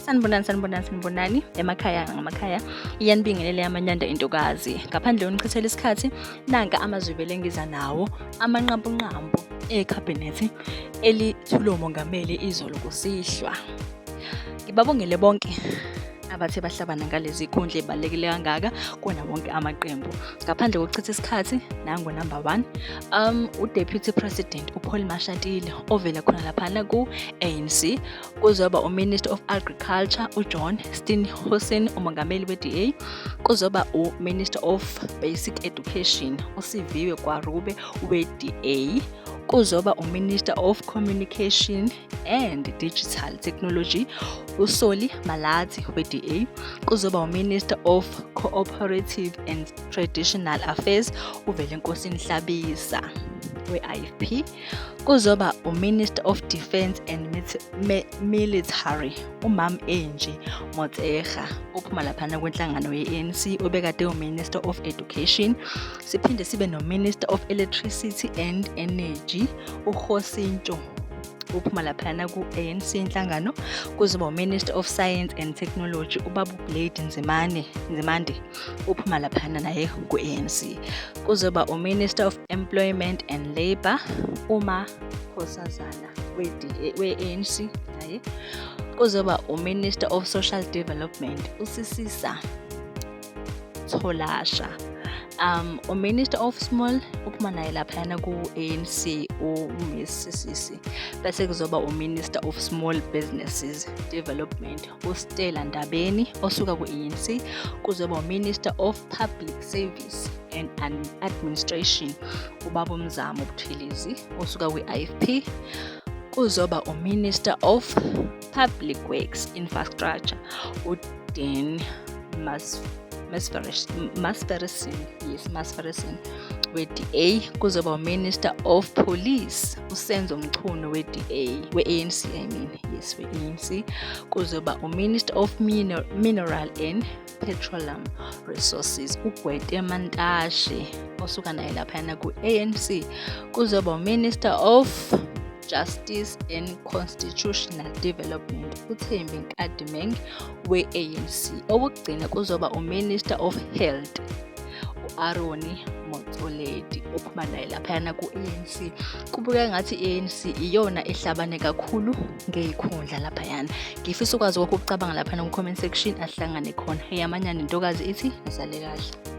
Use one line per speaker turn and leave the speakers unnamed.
Sanibonani, sanibonani, sanibonani emakhaya ngamakhaya. Iyanibingelela yamanyanda intokazi. Ngaphandle konichithela isikhathi, nanka amazwibele engiza nawo, amanqampunqampu ekhabhinethi elithulwe umongameli izolo kusihlwa. Ngibabongele bonke abathe bahlabana ngalezi khundla ezibalulekile kangaka kuwona wonke amaqembu. Ngaphandle kokuchitha isikhathi, nangu number one, uDeputy President uPaul Mashatile ovela khona laphana ku-ANC. Kuzoba uMinister of Agriculture uJohn Steenhuisen, umongameli we-DA. Kuzoba uMinister of Basic Education uSiviwe Gwarube we-DA. Kuzoba uMinister of Communication and Digital Technology uSolly Malatsi we-DA. Kuzoba uMinister of Cooperative and Traditional Affairs uVelenkosini Hlabisa we-IFP. Kuzoba uMinister of Defence and Military uMam Angie Motshekga ophuma laphana kwinhlangano ye-ANC, obekade uMinister of Education. Siphinde sibe noMinister of Electricity and Energy uKgosientsho uphuma laphana ku-ANC inhlangano. Kuzoba uMinister of Science and Technology ubaba uBlade Nzimane Nzimande uphuma laphana naye ku-ANC. Kuzoba uMinister of Employment and Labour uma Nkosazana we-ANC naye. Kuzoba uMinister of Social Development uSisisa Tolasha. UMinister of Small uphuma naye laphayana ku-ANC uMiss Sisi. Bese kuzoba uMinister of Small Businesses Development uStella Ndabeni osuka ku-ANC. Kuzoba uMinister of Public Service and Administration ubaba uMzamo Buthelezi osuka kwi-IFP. Kuzoba uMinister of Public Works Infrastructure uDan Macpherson, yes, Macpherson we-DA. Kuzoba uMinister of Police uSenzo Mchunu we-DA, we-ANC I mean, yes, we-ANC. Kuzoba uMinister of Mineral and Petroleum Resources uGwede Mantashe osuka naye laphayana ku-ANC. Kuzoba uMinister of Justice and Constitutional Development uThembi Nkadimeng we-ANC. Okokugcina kuzoba uMinister of Health u-Aaron Motsoaledi ophuma naye laphayana ku-ANC. Kubukeka ngathi i-ANC iyona ehlabane kakhulu ngey'khundla laphayana. Ngifisa ukwazi lokhu ukucabanga laphana ku-comment section, ahlangane khona. Eyamanyana intokazi ithi nisale kahle.